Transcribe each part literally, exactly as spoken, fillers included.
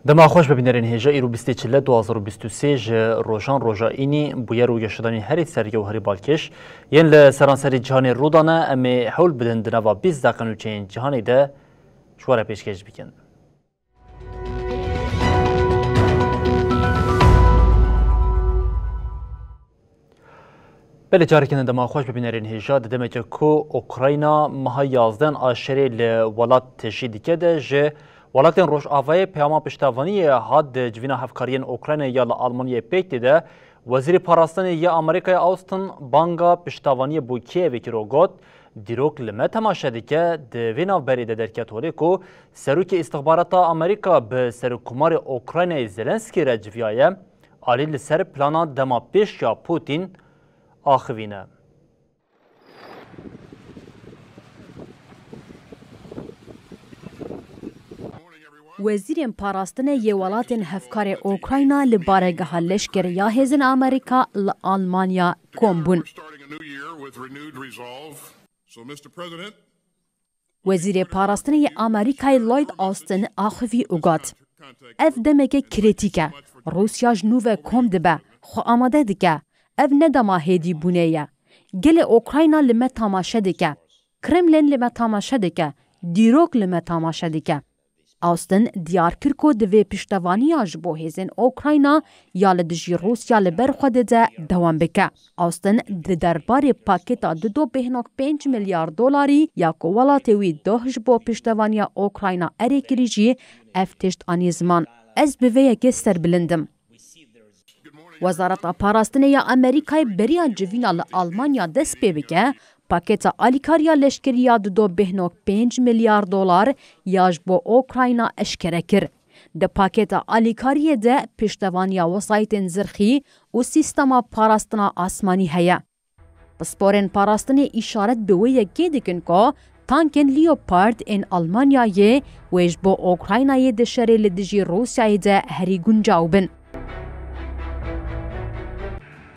Dema xweş bibînerên hêja, îro bîstê çile du hazar û bîst û sê ji rojan roja înî bûyer û geşedanî herî serge û herî balkêş yên li seranserî cîhanê rû dane. Em ê hewl bidin di nava bîst deqe nûçeyên cîhanê de ji we re pêşkêş bikin. Belê, careke din dema xweş bibînerên hêja, di demeke ku Ukrayna meha yazdehan a şerê li welat tijî dike de ji welatên Rojavayê peyama piştevaniyê hat di civîna hevkariyên Ukraynayê ya li Almanyayê pêk tê de, Wezîrê Parastinê yê Amerîkayê Austin banga piştevaniyê bo Kîevê kir û got, dîrok li me temaşe dike. Di vê navberê de derket holê ku serokê îstixbarata Amerîka bi serokkomarê Ukraynayê Zelenskî re civiyaye, alî li ser plana dema pêş ya Putin axivîne. Wezîrên parastinê yê welatên hevkarê Ukrayna li baregeha leşkerî ya hêzên Amerîka li Almanya kom bûn. Wezîrê Parastinê yê Amerîkayê Lloyd Austin axivî û got, ev demeke krîtîk e. Rûsya ji nû ve kom dibe, xwe amade dike. Ev ne dema hêdîbûnê ye. Gelê Ukrayna li me tamaşe dike. Kremlin li me tamaşe dike. Dîrok li me tamaşe dike. Austin diyar kir ku divê piştevaniya ji bo hêzên Ukrayna ya li dijî Rûsya li ber xwe dide dewam bike. Austin di derbarê pakêta du do bêhnok pênc milyar dolarî ya ku welatê wî doh ji bo piştevaniya Ukrayna erê kirî jî ev tişt anî ziman. Ez bi vê yekê serbilind im. Wezareta Parastinê ya Amerîkayê beriya civîna li Almanya dest pê bike, pakêta alîkariya leşkerî ya du do bêhnok pênc milyar dolar ya ji bo Ukrayna eşkere kir. Di pakêta alîkariyê de piştevaniya wesayîtên zirxî û sîstema parastina asmanî heye. Pisporên parastinê îşaret bi wê yekê dikin ku tankên Leopard ên Almanyayê wê ji bo Ukraynayê di şerê li dijî Rûsyayê de herî guncaw bin.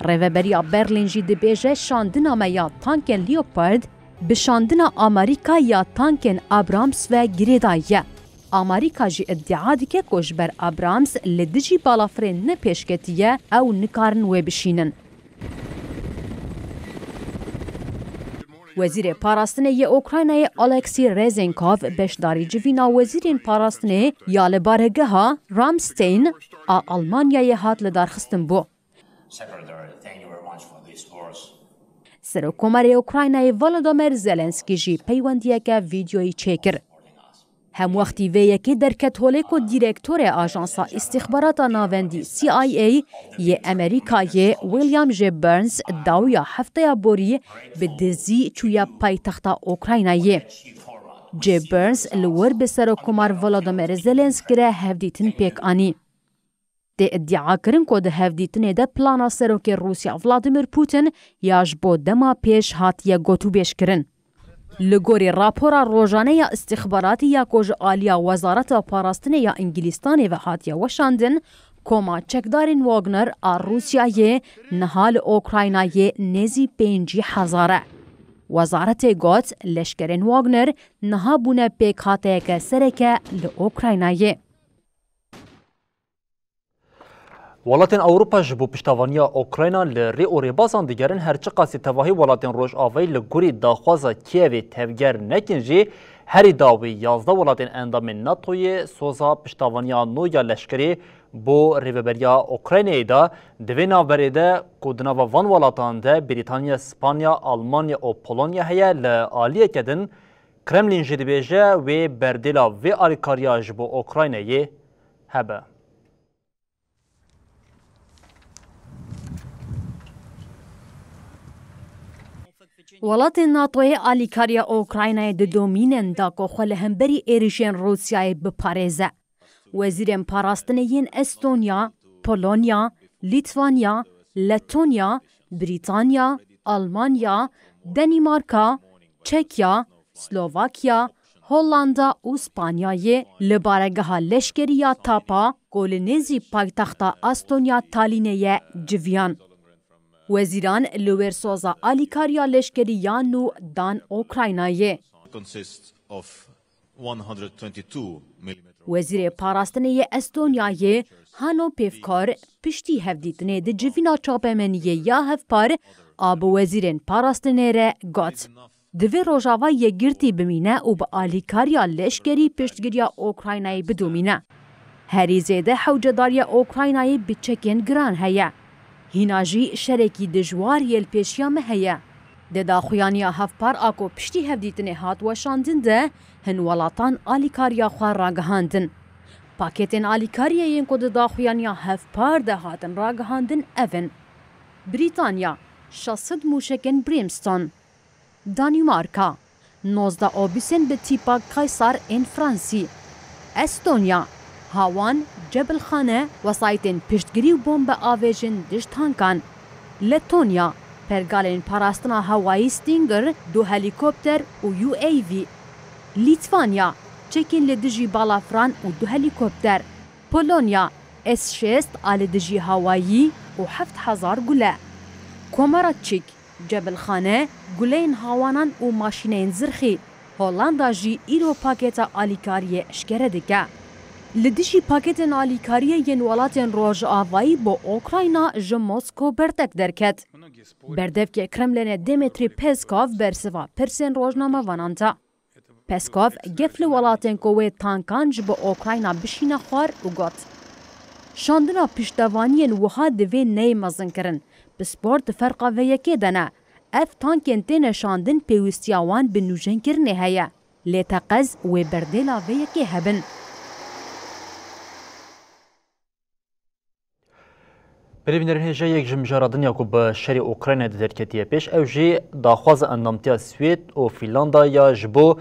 Rêveberiya Berlîn jî dibêje şandina me ya tankên Leopard bi şandina Amerîka ya tankên Abrams ve girêdayî ye. Amerîka jî îdia dike ku ji ber Abrams li dijî balafirê ne pêşketî ye, ew nikarin wê bişînin. Wezîrê Parastinê yê Ukraynayê Oleksî Rezênkov beşdarî civîna wezîrên parastinê ya li baregeha Ramstein a Almanyayê hat lidarxistin bû. Serokkomarê Ukraynayê Volodymyr Zelenskî jî peywendiyeke vîdyoyî çêkir. Hemwextî vê yekê derket holê ku dîrektorê Ajansa Îstîxbarata Navendî C I A yê Amerîkayê William J Burns dawiya hefteya borî bi dizî çûye paytexta Ukraynayê. J Burns li wir bi Serokkomar Volodymyr Zelenskî re hevdîtin pêk anî. Tê îdiakirin ku di hevdîtinê de plana serokê Rûsya Vladimir Putin ya ji bo dema pêş hatiye gotûbêjkirin. Li gorî rapora rojane ya îstîxbaratî ya ku ji aliya Wezareta Parastinê ya Îngilîstanê ve hatiye weşandin, koma çekdarên Wagner a Rûsyayê niha li Ukraynayê nêzî pêncî hezar e. Wezaretê got, leşkerên Wagner niha bûne pêkhateyeke sereke li Ukraynayê. Welatên Ewropa ji bo piştevaniya Ukrayna li rê û rêbazan digerin, her çiqasî tevahî welatên Rojavayê li gorî daxwaza Kîevê tevger nekin jî, herî dawî yazdeh welatên endamên NATOyê soza piştevaniya nû ya leşkerî bo rêveberiya Ukraynayê da. Di vê navberê de ku di nava van welatan de Brîtanya, Spanya, Almanya û Polonya heye, li aliyeke din Kremlîn jî dibêje wê berdêla vê alîkariya ji bo Ukraynayê hebe. Welatên NATOyê alîkariya Ukraynayê didomînin da ku xwe li hemberî êrişên Rûsyayê biparêze. Wezîrên parastinê yên Estonya, Polonya, Lîtwanya, Letonya, Brîtanya, Almanya, Denîmarka, Çekya, Slovakya, Hollanda û Spanyayê li baregeha leşkerî ya Tapa ku li nêzî paytexta Estonya Talînê ye civiyan. Wezîran li wêrsoza alîkariya leşkerî ya nû dan Ukraynayê. Consists of one hundred twenty-two millimeter. Wezîrê parastinê yê Estonyayê Hanno Pevkur piştî hevdîtinê di civîna çapemeniyê ya hevpar a bi wezîrên parastinê re got, Divê Rojava Yekgirtî bimîne û bi alîkariya leşkerî piştgiriya Ukraynayê bidomîne. Herî zêde hewcedariya Ukraynayê bi çekên giran heye. Hîna jî şerekî dijwar yê li pêşiya me heye. Di daxuyaniya hevpar a ku piştî hevdîtinê hat weşandin de hin welatan alîkariya xwe ragihandin. Paketên alîkariyê yên ku di daxuyaniya hevpar de hatin ragihandin ev in. Brîtanya, şeş sed mûşekên Brimstone. Danîmarka, nozdeh obusên bi tîpa Kaysar ên Fransî. Estonya, hawan, cebilxane, wesayîtên piştgirî û bombe avêjin dij tankan. Letonya, pergalên parastina hewayî Stinger, du helîkopter û U A V. Lîtwanya, çekên li dijî balafran û du helîkopter. Polonya, S şêst a li dijî hewayî û heft hezar gule. Komara Çîk, cebilxane, guleyên hawanan û maşîneyên zirxî. Hollanda jî îro paketa alîkariyê eşkere dike. Li dijî paketên alîkariyê yên welatên Rojavayî bo Ukrayna ji Moskow berdek derket. Berdevkê Kremlinê Dmitry Peskov bersiva pirsên rojnamevanan da. Peskov gef li welatên ku wê tankan ji bo Ukrayna bişîne xwar û got, Şandina piştevaniyên wiha divê neyê mezinkirin. Pispor di ferqa vê yekê de ne. Ev tankên têne şandin pêwîstiya wan bi nûjenkirinê heye. Lê teqez wê berdêla vê yekê hebin. Berê bînerên hêja yek ji mijara dinya ku bi şerê Ukraynayê de derketiye pêş, ew jî daxwaza endamtiya Swêd û Fînlanda ya ji bo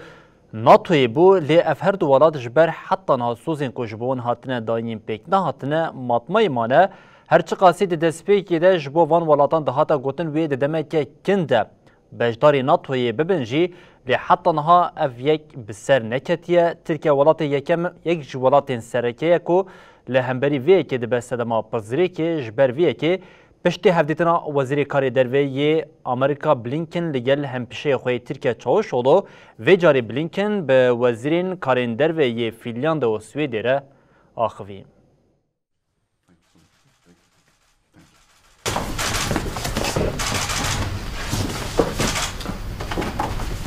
NATOyê bû, lê ev her du welat ji ber heta niha sozên ku ji bo wan hatine dayîn pêk nehatine, matmayê mane. Her çiqasî di destpêkê de ji bo van welatan dihata gotin wê di demeke kin de beşdarî NATOyê bibin jî, lê heta niha ev yek bi ser neketiye. Tirkiye welatê yekem, yek ji welatên sereke ye ku li hemberî vê yekê dibe sedema pirsgirêkê. Ji ber vê yekê piştî hevdîtina Wezîrê Karê Derve yê Amerîka Blinken li gel hempîşeyê xwe yê Tirkiye Çavuşoglu, vê carê Blinken bi Wezîrên Karên Derve yê Fînlanda û Swêdê re axivî.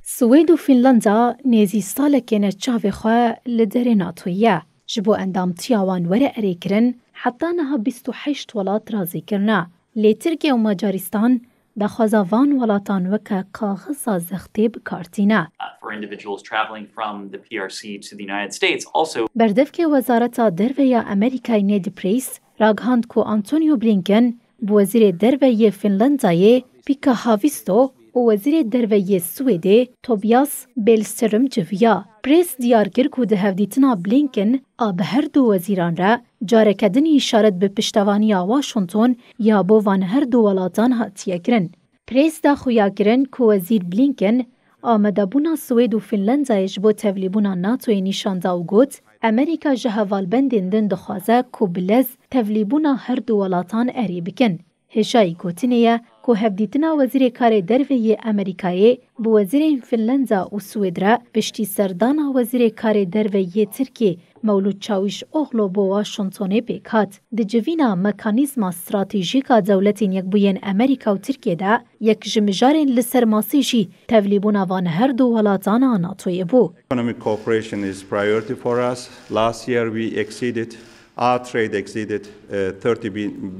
Swêd û Fînlanda nêzî salekê ne çavê xwe li derê NATOyê ye. Ji bo endamtiya wan were erêkirin, heta niha bîst û heşt welat razî kirine. Lê Tirkiye û Macaristan daxwaza van welatan weke kaxiza zextê bi kar tîne. Uh, for individuals traveling from the P R C to the United States. Also, Berdevkê Wezareta Derve ya Amerîkayê Ned Price ragihand ku Antonio Blinken bi Wezîrê Derve yê Fînlandayê Pekka Haavisto û Wezîrê Derve yê Swêdê Tobias Billström civiya. Price diyar kir ku di hevdîtina Blinken a bi her du wezîran re careke din îşaret bi piştevaniya Washington ya bo van her du welatan hatiye kirin. Price da xuya kirin ku Wezîr Blinken amadebûna Swêd û Fînlandayê ji bo tevlîbûna NATOyê nîşan da û got, Amerîka ji hevalbendên din dixwaze ku bi lez tevlîbûna her du welatan erê bikin. Hêjayî gotinê ye ku hevdîtina Wezîrê Karê Derve yê Amerîkayê bi wezîrên Fînlanda û Swêd re piştî serdana Wezîrê Karê Derve yê Tirkiyê Mewlût Çawîşoglu bo Washingtonê pêk hat. Di civîna mekanîzma stratejîk a Dewletên Yekbûyên Amerîka û Tirkiyê de yek ji mijarên li ser masê jî tevlîbûna van her du welatan a NATOyê bû. Economic cooperation is priority for us. Last year we exceeded, our trade exceeded, uh, thirty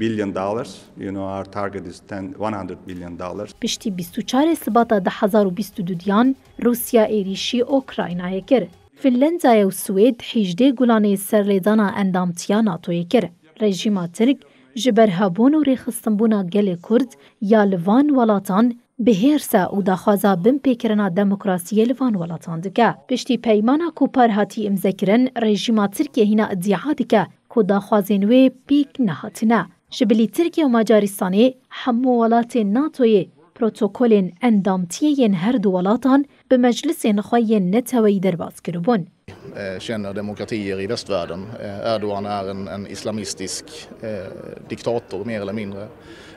billion dollars. You know, our target is ten, one hundred billion dollars. Piştî bîst û çarê Sibata du hezar û bîst û duyan Rûsya êrîşî Ukraynayê kir. Fînlandaya û Swêd hîjdê gulanê serlêdana endamtiya NATOyê kir. Rejîma Tirk ji ber hebûn û rêxistinbûna gelê Kurd ya li van welatan bi hêrs e û daxwaza binpêkirina demokrasiyê li van welatan dike. Piştî peymana ku par hatî îmzekirin, rejîma Tirkiyê hîna îdia dike ku daxwazên wê pêk nehatine. Ji bilî Tirkiye û Macaristanê hemû welatên NATOyê protokolên endamtiyê yên her du welatan bi meclisên xwe yên neteweyî derbas kiribûn. Eh, känner demokratier i västvärlden. Eh, Erdogan är en, en islamistisk eh, diktator, mer eller mindre.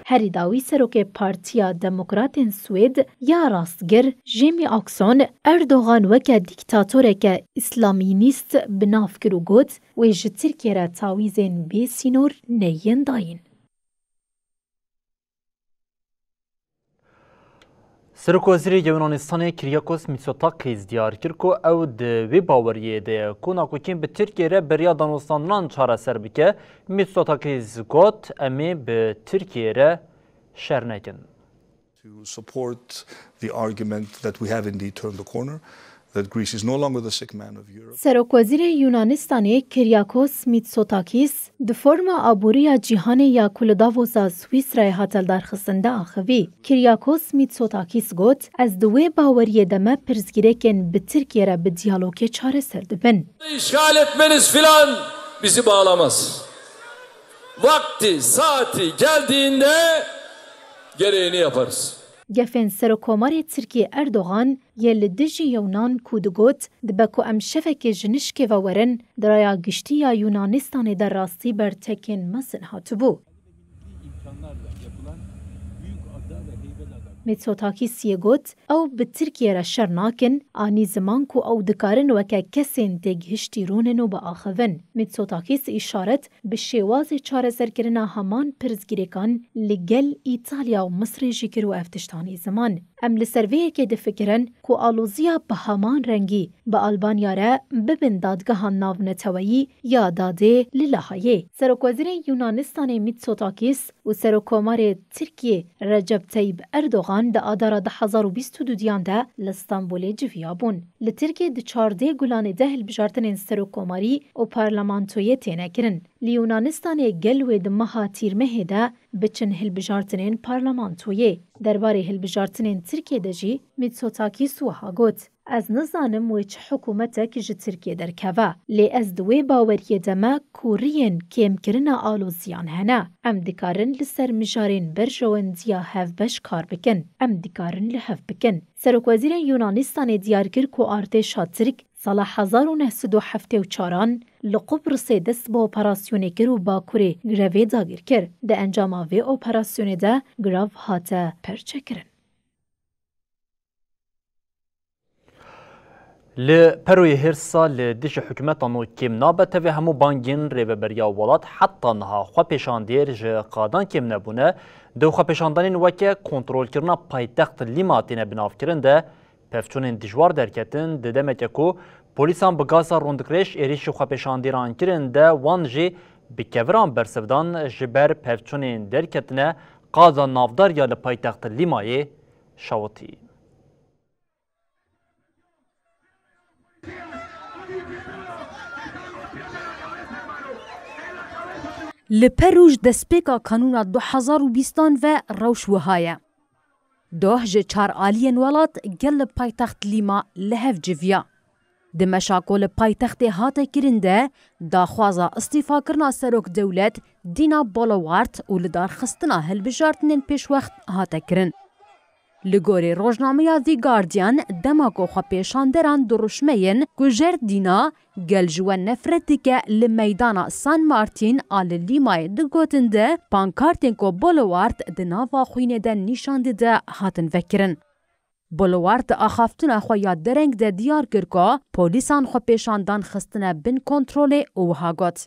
Herî dawî serokê Partiya Demokratên Swêd ya rastgir Jimmie Åkesson Erdogan weke dîktatoreke îslamînîst bi nav kir û got, wê ji Tirkiyê re tawîzên bê sînor neyên dayîn. Serokwezîrê Yunanistanê Kyriakos Mitsotakis diyar kir ku ew di wê baweriyê de ye ku nakokîn bi Tirkiyê re beriya danûstandinan çareser bike. Mitsotakis got, em ê bi Tirkiyê re şer nekin. To support the argument that we have indeed turned the corner, that Greece is no longer the sick man of Europe. Serokwezîrê Yunanistanê Kyriakos Mitsotakis di forma aboriya cîhanê ya ku li Davosa Swîsrayê hate lidarxistin de axivî. Kyriakos Mitsotakis got, ez di wê baweriyê de me pirsgirêkên bi Tirkiyê re bi diyalogê çareser dibin. İşgal etmeniz filan bizi bağlamaz. Vakti, saati geldiğinde gereğini yaparız. Gefên Serokomarê Tirkiyê Erdogan yê li dijî Yewnan ku digot, dibe ku em şevekê ji nişkê ve werin, di raya giştî ya Yunanistanê de rastî bertekên mezin hatibû. Mitsotakis yê got, ew bi Tirkiyê re şer nakin, anî ziman ku ew dikarin weke kesên têgihiştî rûnin û biaxivin. Mitsotakis îşaret bi şêwazê çareserkirina heman pirsgirêkan li gel Îtalya û Misrê jî kir û ev tişt anî ziman. Em li ser vê yekê difikirin ku aloziya bi heman rengî bi Albanya re bibin dadgehan navneteweyî ya dadê li Lahayê. Serokwezîrê Yunanistanê Mitsotakis û Serokomarê Tirkiyê Recep Tayyip Erdogan di Adara du hezar û bîst û duyan de li Stenbolê civiyabûn. Li Tirkiyê di çardê Gulanê de hilbijartinên serokomarî û parlamentoyê têne kirin. Li Yunanistanê gel wê di meha Tîrmehê de biçin hilbijartinên parlamentoyê. Derbarê hilbijartinên Tirkiyê de jî Mitsotakis wiha got, ez nizanim wê çi hikûmetek ji Tirkiyê derkeve, lê ez di wê baweriyê de me ku riyên kêmkirina aloziyan hene. Em dikarin li ser mijarên berjewendiya hevbeş kar bikin. Em dikarin li hev bikin. Serokwezîrê Yunanistanê diyar kir ku artêşa Tirk sala hezar û neh sed û heftê û çaran li Qubrisê dest bi operasyonê kir û Bakurê grevê dagir kir. Di encama vê operasyonê de grev hate perçekirin. Li Peroyê hêrsa li dijî hikûmeta nû kêm nabe, tevî hemû bangên rêveberiya welat heta niha xwepêşandêr ji qadan kêm nebûne. Di xwepêşandanên weke kontrolkirina paytext Lîma têne binavkirin de pevçûnên dijwar derketin, di demeke ku polîsan bi gaza rûndikrêj êrîşî xwepêşandêran kirin de wan jî bi keviran bersiv dan, ji ber pevçûnên derketine qada navdar ya li paytext Lîmayê şewitî. Li Peru ji destpêka kanûna du hezar û bîstan ve rewş wiha ye. Doh ji çar aliyên welat gel li paytext Lîma li hev civiya. Di meşa ku li paytextê hate kirin de, daxwaza îstîfakirina serok dewlet Dina Boluarte û lidarxistina hilbijartinên pêşwext hate kirin. Li gorî rojnameya The Guardian, dema ku xwepêşanderan dirûşmeyên kujer Dina, gel ji we nefret dike, li meydana San Martin a li Lîmayê digotin de pankartên ku Boluarte di nava xwînê de nîşan dide hatin vekirin. Boluarte di axaftina xwe ya dereng de diyar kir ku polîsan xwepêşandan xistine bin kontrolê û wiha got,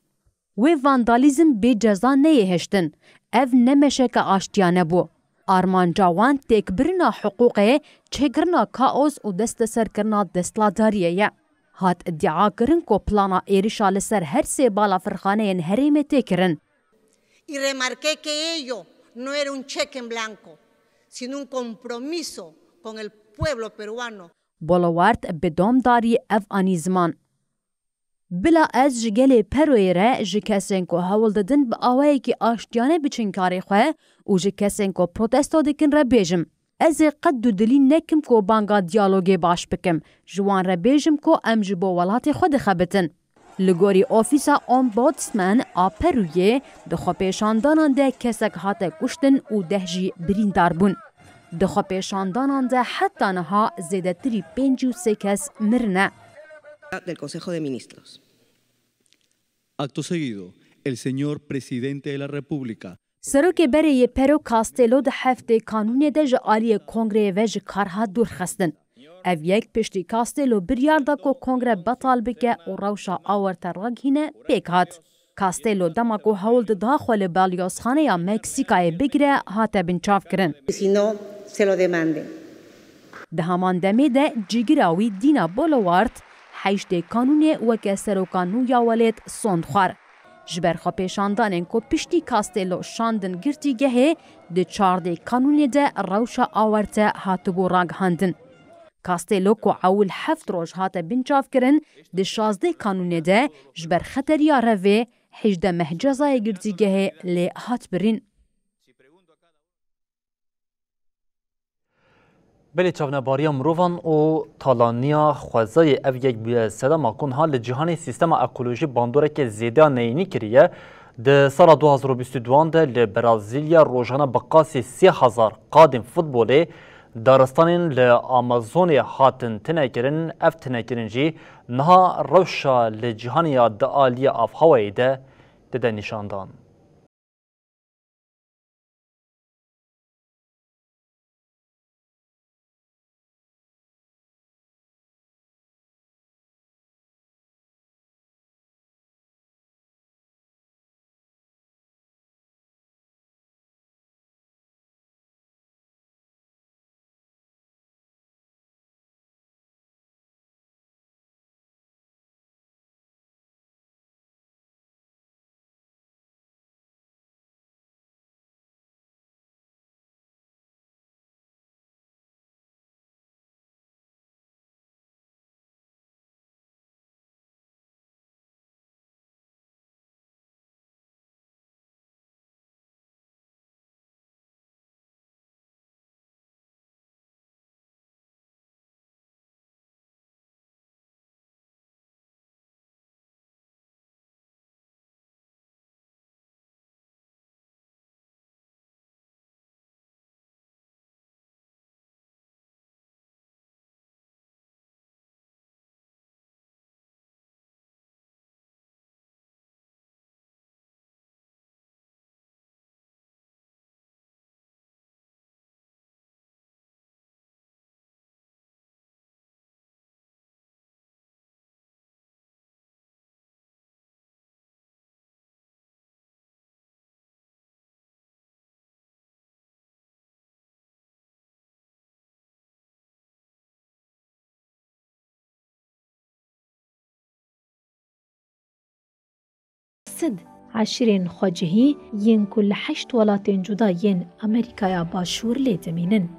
wê vandalîzm bê ceza neyê hiştin. Ev ne meşeke aştiyane bû. Armanca wan têkbirina hiqûqê, çêkirina kaos û desteserkirina desthilatdariyê ye. Hat îdiakirin ku plana êrişa li ser her sê balafirxaneyên herêmê tê kirin. Y remarqué que ello no era un cheque en blanco, sino un compromiso con el pueblo peruano. Boluarte bi domdarî ev anî ziman. Bila ez ji gelê Peroyê re ji kesên ku hewl didin bi awayekî aştiyane biçin karê xwe û ji kesên ku protesto dikin re bêjim, Ez ê qet dudilî nekim ku banga diyalogê baş bikim. Ji wan re bêjim ku em ji bo welatê xwe dixebitin. Li gorî Ofîsa Ombudsman a Perûyê, di xwepêşandanan de kesek hate kuştin û deh jî birîndar bûn. Di xwepêşandanan de heta niha zêdetirî pêncî û sê kes mirine. Del Consejo de Ministros. Acto seguido, el señor presidente de la República. Serokê berê yê Pero Castelo di heftê kanûnê de ji aliyê kongreyê ve ji kar hat dûr xistin. Ev yek piştî Castelo biryar da ku kongre betal bike û rewşa awarte ragihîne pêk hat. Castelo dema ku hewl dida xwe li balyozxaneya Meksîkayê bigire, hate binçavkirin. Si no, se lo demande. Di heman demê de cîgira wî Dina Boluart heştê kanûnê weke seroka nû ya welêt sond xwar. Ji ber xwepêşandanên ku piştî Castelo şandin girtîgehê, di çardê kanûnê de rewşa awarte hatibû ragihandin. Castelo ku ewil heft roj hate binçavkirin, di şazdeh kanûnê de ji ber xeteriya revê hejdeh meh cezayê girtîgehê lê hat birîn. Belê çavnebariya mirovan û talaniya xwezayê ev yek bûye sedema ku niha li cîhanê sîstema ekolojî bandoreke zêde ya neyînî kiriye. Di sala du hazar û bîst û duan de li Brazîlya rojane bi qasî sê hezar qadên futbolê daristanên li Amazonê hatin tinekirin. Ev tinekirin jî niha rewşa li cîhanê ya di aliyê avhewayê de dide nîşandan. Sid eşîrên xwecihî yên ku li heşt welatên cuda yên Amerîkaya Başûr lê dimînin.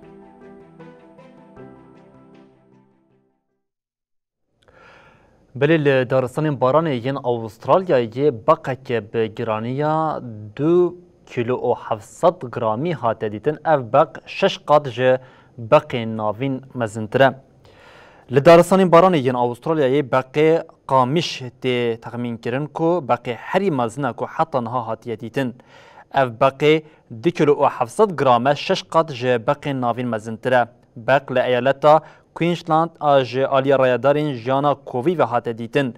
Belê li daristanên baranê yên Awistralyayê beqeke bi giraniya du kîlo û heft sed gramî hate dîtin. Ev beq şeş qat ji beqên navîn mezintir e. Li daristanên baranê yên Awistralyayê beqê qamîş tê texmînkirin ku beqê herî mezin e ku heta niha hatiye dîtin. Ev beqê du kîlo û heft sed gram e, şeş qat ji beqên navîn mezintir e. Beq li eyaleta Queensland a ji aliyê rayedarên jiyana kovî ve hate dîtin.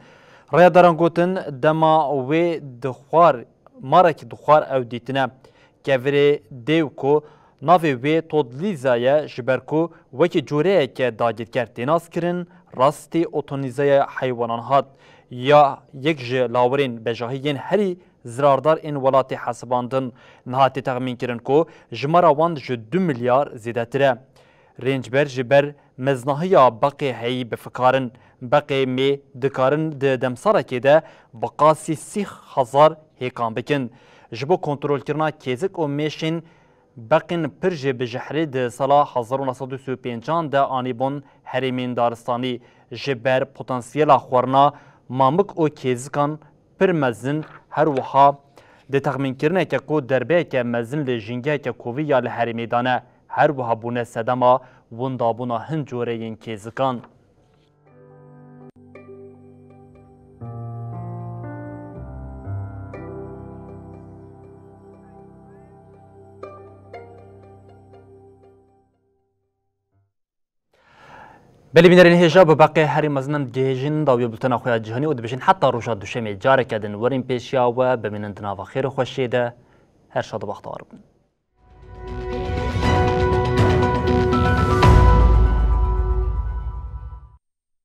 Rayedaran gotin, dema wê dixwar, marek dixwar ew dîtine. Kevirê dêw ku navê wê Todd Lisa ye, ji ber ku wekî coreyeke dagirker tê naskirin, rastî otonîzeya heywanan hat. Ya yek ji lawerên bejahî yên herî zirardar ên welatê hesibandin. Niha tê texmînkirin ku jimara wan ji du milyar zêdetir e. Rêncber ji ber meznahiya beqê heyî bifikar in. Beqê mê dikarin di demsarekê de bi qasî sî hezar hêkan bikin. Ji bo kontrolkirina kêzik û mêşên beqên pir jê bi jehrê di sala hezar û neh sed û sî û pêncan de anîbûn herêmên daristanî. Ji ber potansiyela xwarina mamik û kêzikan pir mezin, her wiha di texmînkirineke ku derbeyeke mezin li jîngeheke kovî ya li herêmê dane. her wiha bûne sedema windabûna hin coreyên kêzikan. Belê bînerên hêja, bi beqê herî mezin em digihêjin dawiyê bultena xwe ya cîhanî û dibêjin heta roja duşemê careke din werin pêşiya we, bimînin di nava xêr û xweşiyê de, her şad û bextewar bin.